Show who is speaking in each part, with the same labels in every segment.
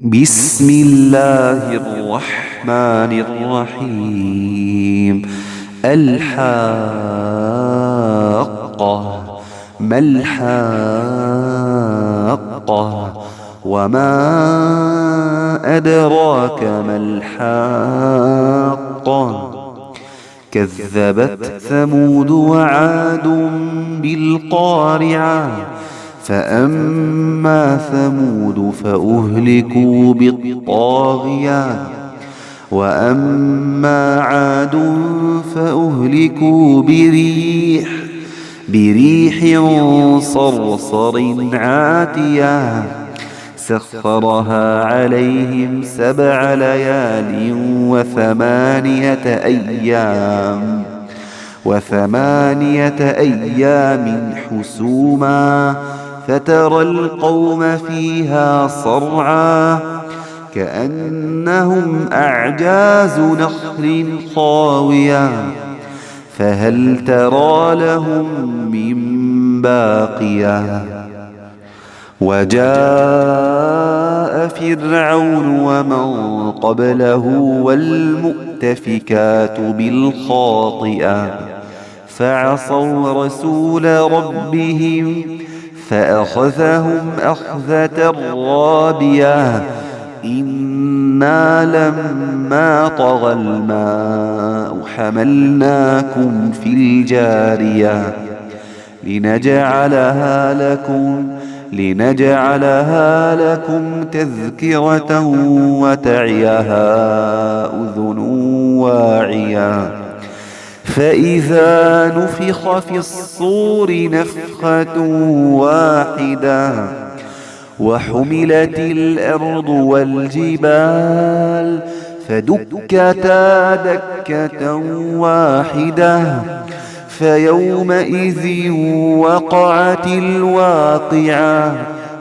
Speaker 1: بسم الله الرحمن الرحيم. الحاقة، ما الحاقة؟ وما أدراك ما الحاقة؟ كذبت ثمود وعاد بالقارعة، فأما ثمود فأهلكوا بالطاغية، وأما عاد فأهلكوا بريح صرصر عاتية، سخرها عليهم 7 ليال و8 أيام حسوما، فترى القوم فيها صرعا كأنهم أعجاز نخل خاوية، فهل ترى لهم من باقية؟ وجاء فرعون ومن قبله والمؤتفكات بالخاطئة، فعصوا رسول ربهم فأخذهم أخذة رابية. إنا لما طغى الماء حملناكم في الجارية لنجعلها لكم تذكرة وتعيها أذن واعية. فإذا نفخ في الصور نفخة واحدة وحملت الأرض والجبال فدكتا دكة واحدة، فيومئذ وقعت الواقعة،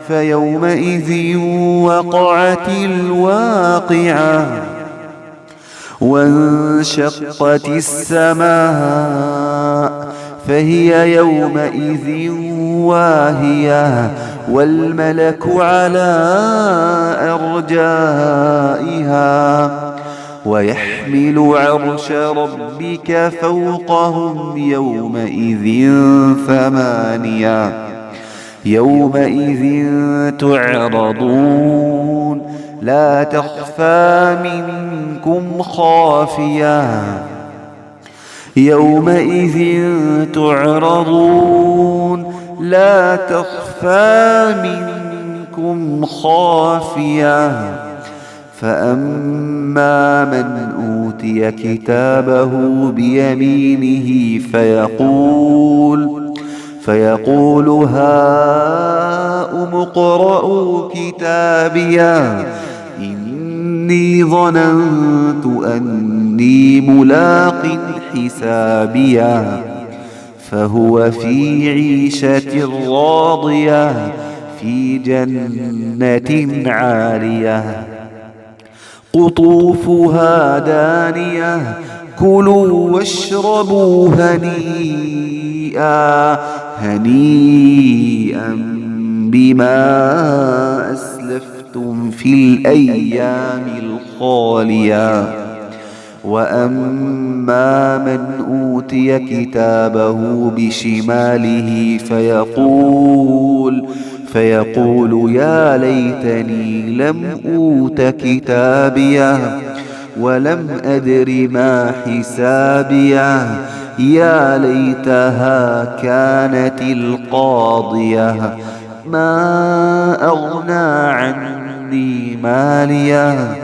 Speaker 1: فيومئذ وقعت الواقعة. وانشقت السماء فهي يومئذ واهية، والملك على أرجائها، ويحمل عرش ربك فوقهم يومئذ 8. يومئذ تعرضون لا تخفى منكم خافية، يومئذ تعرضون لا تخفى منكم خافية. فأما من أوتي كتابه بيمينه فيقول هاؤم اقرءوا كتابيه، إني ظننت أني ملاق حسابيه، فهو في عيشة راضية في جنة عالية، قطوفها دانية، كلوا واشربوا هنيئا هنيئا بما أسلفتم في الأيام الخالية. وأما من أوتي كتابه بشماله فيقول يا ليتني لم أوت كتابيه ولم أدر ما حسابيه، يا ليتها كانت القاضية، ما أغنى عني ماليه،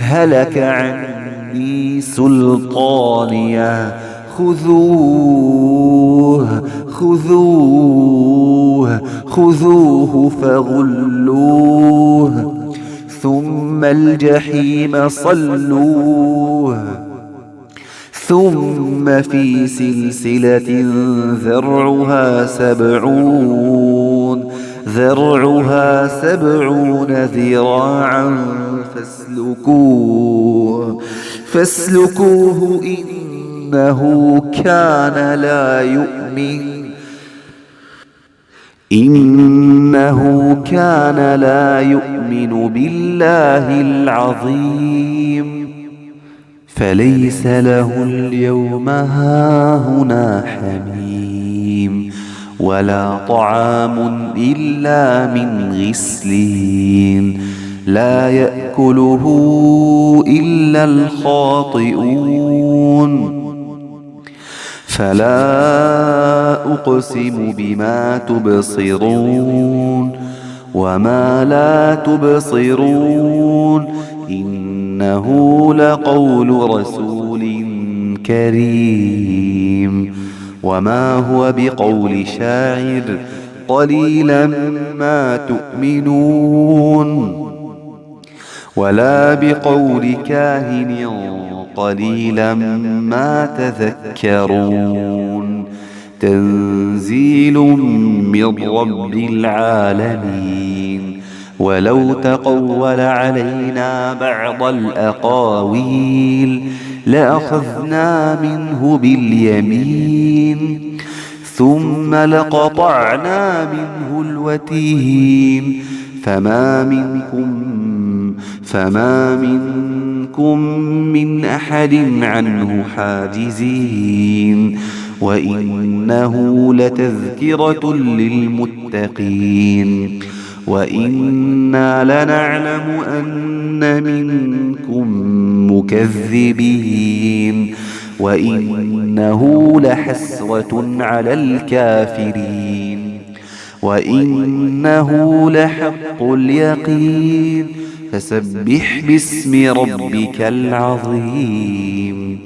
Speaker 1: هلك عني سلطانيه، خذوه خذوه خذوه فغلوه، ثم الجحيم صلوه، ثم في سلسلة ذرعها 70 ذراعا فاسلكوه إنه كان لا يؤمن. إنه كان لا يؤمن بالله العظيم. فليس له اليوم هاهنا حميم ولا طعام إلا من غسلين لا يأكله إلا الخاطئون. فلا أقسم بما تبصرون وما لا تبصرون إنه لقول رسول كريم وما هو بقول شاعر قليلا ما تؤمنون ولا بقول كاهن قليلا ما تذكرون. تنزيل من رب العالمين. ولو تقول علينا بعض الأقاويل لأخذنا منه باليمين ثم لقطعنا منه الوتين. فما منكم من أحد عنه حاجزين. وإنه لتذكرة للمتقين. وإنا لنعلم أن منكم مكذبين. وإنه لحسرة على الكافرين. وإنه لحق اليقين. فسبح باسم ربك العظيم.